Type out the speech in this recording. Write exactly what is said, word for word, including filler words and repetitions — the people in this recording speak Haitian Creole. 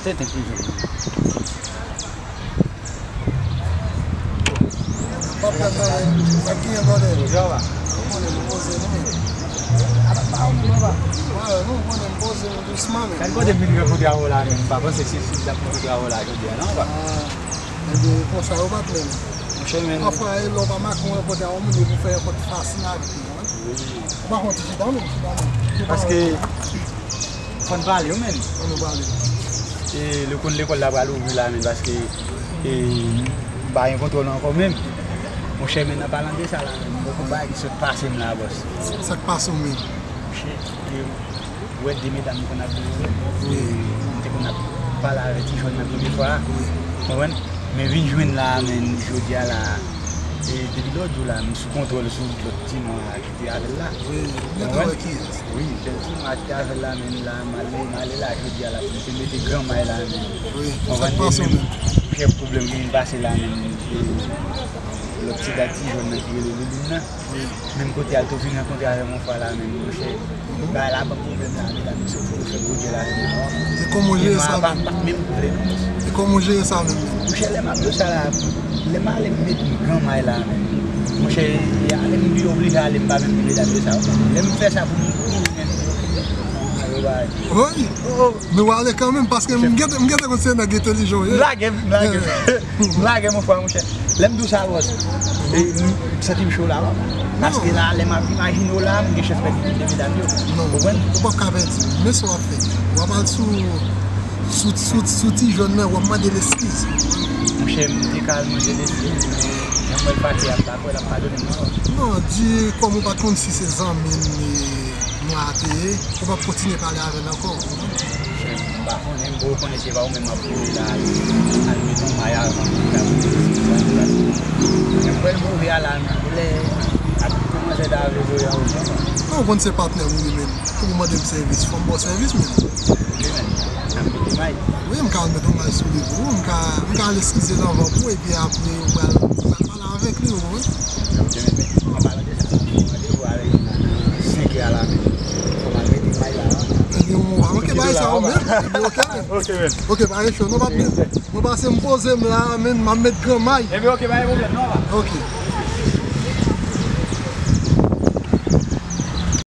Tenten prizon. Pap la sa, sa ki gen kòdè? Ou konnen nou poze nou menm. Wè, nou konnen nou poze nou dousman menm. Sa n pote vin rankontre avè w la menm, m pa panse se si l t ap rankontre avè w la jodi a non, pa. Ah, ebyen, konsa yo pa t menm. Monchè, men pafwa, e lè w pa make yon rankontre avè yon moun, epi w fè rankontre fasil avèk li, ou konprann? Ou pa fè yon ti chita menm, chita menm. Paske fò n pale wi, menn. Fò nou pale. E, lè w konn lekòl la pral ouvri la, menn, paske, e, m pa gen kontwòl ankò menm. Monchè, menn, an palan de sa la, menn, gon bagay ki sot pase m la, bòs. Sa k pase w menm? Monchè, e, ou wè de medam m konn ap jwenn yo, wi, e, m te konn ap pale avè ti jòn nan premye fwa a. Wi. Konprann? Men vin jwenn la, menn, jodi a la, e, depi lòt jou la, m sou kontwòl sou lòt ti nwa a ki te avè l la. Wi, m gentan wè kiyès. Wi, sèl ti nwa ki te avè l la, menm la, m ale, m ale la, jodi a la, m te mete gran may la, menm. Wi, sa k pase w menm? Chèf pwoblèm ki vin pase la, menm, e, lòt ti dat ti jòn nan ki rele Liline nan. Wi. Menm kote a, l tou vin rankontre avè m yon fwa la, menm, monchè. Bagay la ban m pwoblèm la, medam, se pou yo fè gwo djèl avè m la. E kòman w jere sa menm? Pa, pa menm koule non. E kòman w jere sa menm? Monchè, lè m ap jere sa la, lè m ale m met m gran may la menm. Monchè, e ale m byen oblije ale, m pa menm di medam yo sa. Lè m fè sa pou m kouri menm. Ayo, bay. Woy! Oh, oh. Men w ale kanmenm, paske m gentan, m gentan konn se nèg entèlijan w ye. M lage, m lage. M lage, mon frè, monchè. Lè m di w sa, bòs, e, m santi m cho la, wi. Paske la, lè m ap imajine w la, m gen chans pèdi youn de medam yo. Non, ou p ap ka pèdi. Men sa w ap fè. W ap al sou, sou, sou, sou ti jòn nan, w ap mande l eskiz. Monchè, m te ka al mande l eskiz, men jan m wè l fache a, m pa kwè l ap padone m non. Non, di kòm ou pa t konn si se zanmi m, e, nwa a te ye, ou p ap kontinye pale avè l ankò, ou konprann? Monchè, m pa konnen, m poko konnen se pa ou menm m ap voye la al, al met yon may avan pou l ta voye sou sa, paske jan m wè l move a la, lè ak kòmanse ta vle voye a ou menm. Non, ou konn se patnè m ou ye menm. Ou mande m sèvis, fò m ba w sèvis menm. Ok, menn. N ap mete may. Wi, m ka al met yon may sou li pou ou, m ka, m ka al eskize l anvan pou ou, epi apre ou pral, ou pral pale avèk li, ou konprann? Ok, men, men, an palan de sa, m gen randevou avèk youn nan nan senk è a la menm. Fò m al mete may la, wi. Ebyen, ou pa manke bay sa ou menm. Ebyen, ok, menn. Ok, menn. Ok, pa gen cho, non, patnè. Mwen pase m poze m la, menn, m ap met gran may. Ebyen, ok, pa gen pwoblèm, non, pa. Ok.